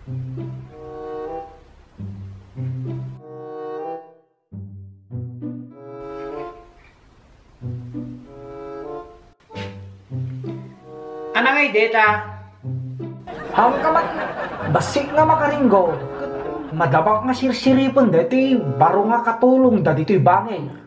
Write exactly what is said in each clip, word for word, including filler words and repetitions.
Ana ngay deta? Hangka man, bassit nga makaringgaw. Madama nga sirsiripen daytoy baro nga katulongda ditoy bangir.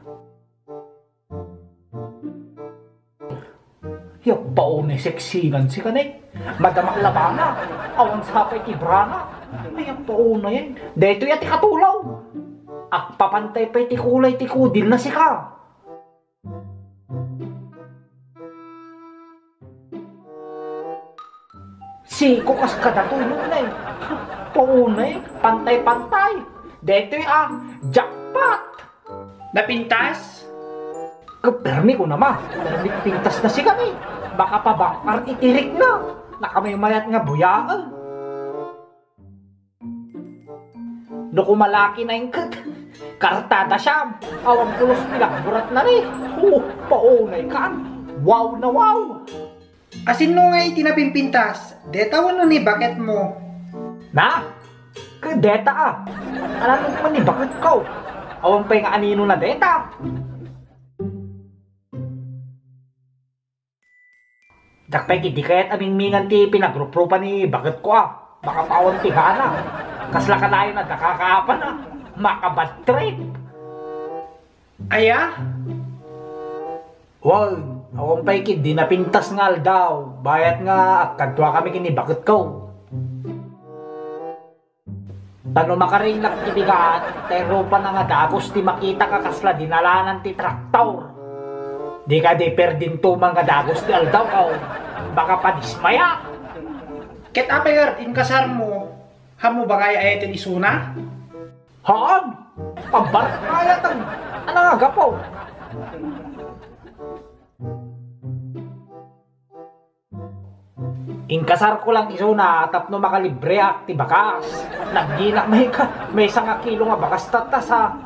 Ya, paunay sexy nga sika, ne. Madama labana. Awan sapay ti brana. Ay, paunay. Daytoy a ti katulaw. Agpapantay pay ti kulay ti kudilna sika. Siko kas kadatoy, ne. Paunay, pantay-pantay. Daytoy a, jackpot. Napintas? Ket permi ko nama, permi pintas na si kami. Baka pabangkar itirik na. Nakamaymayat nga buyaen. No kumalaki na yung ket, kartada siyam. Awan pulos pinagburat na ni. Oh, paunay kan. Wow na wow. Asinno nga iti napimpintas? Deta wenno ni baketmo? Na? Ket deta a. Alanok man ni baketko. Awan pay nga anino na deta. Dakpay ket di kayat a mingmingan ti pinagruprupa ni baketko a. Makapawan ti gana. Kasla kanayon a dakakaapan a. Makabad trip. Aya? Wen, awan pay ket di napintas nga aldaw, bayat nga agkadua kami ken ni baketko. Ta no makarinnak ti bigat, tay rupana nga dagus ti makita ka kasla dinalanan ti traktor. Di kadi perdintuman nga dagus ti aldaw, aw, baka padismaya. Ket apay nga inkasarmo, hammo bakay a iti isuna? Haan! Pambarkayatan! Ano nga gapu? Inkasarko lang isuna tapno makalibreak ti bakas. Nagginak may ka, may sanga kilo nga bakas tatta sa.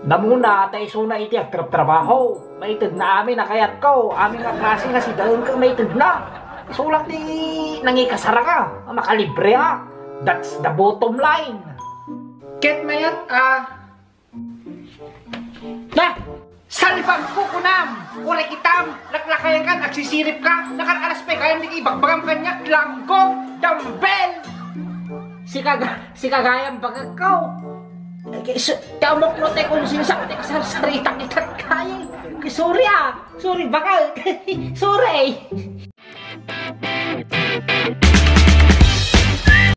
Namuna ta isuna iti agtrabtrabaho. Maitedna amin a kayatko, amin nga klase nga sidaen ket maitedna. Isu lang ti nangikasaraka, makalibreak. That's the bottom line. Ket mayat a Na! Salbagko kunam! Uray kitam! Laklakayan kan, agsisirip ka! Nakaralas pay gayam di ibagbagam kaniak, langgong, dumbbell! Sika ga-, sika gayam bagagko! Ay, kay su-, ti amok no tay konsensiak, tay kasarsaritak itat kayi! Kay sorry a! Sorry, bakal! Sorry!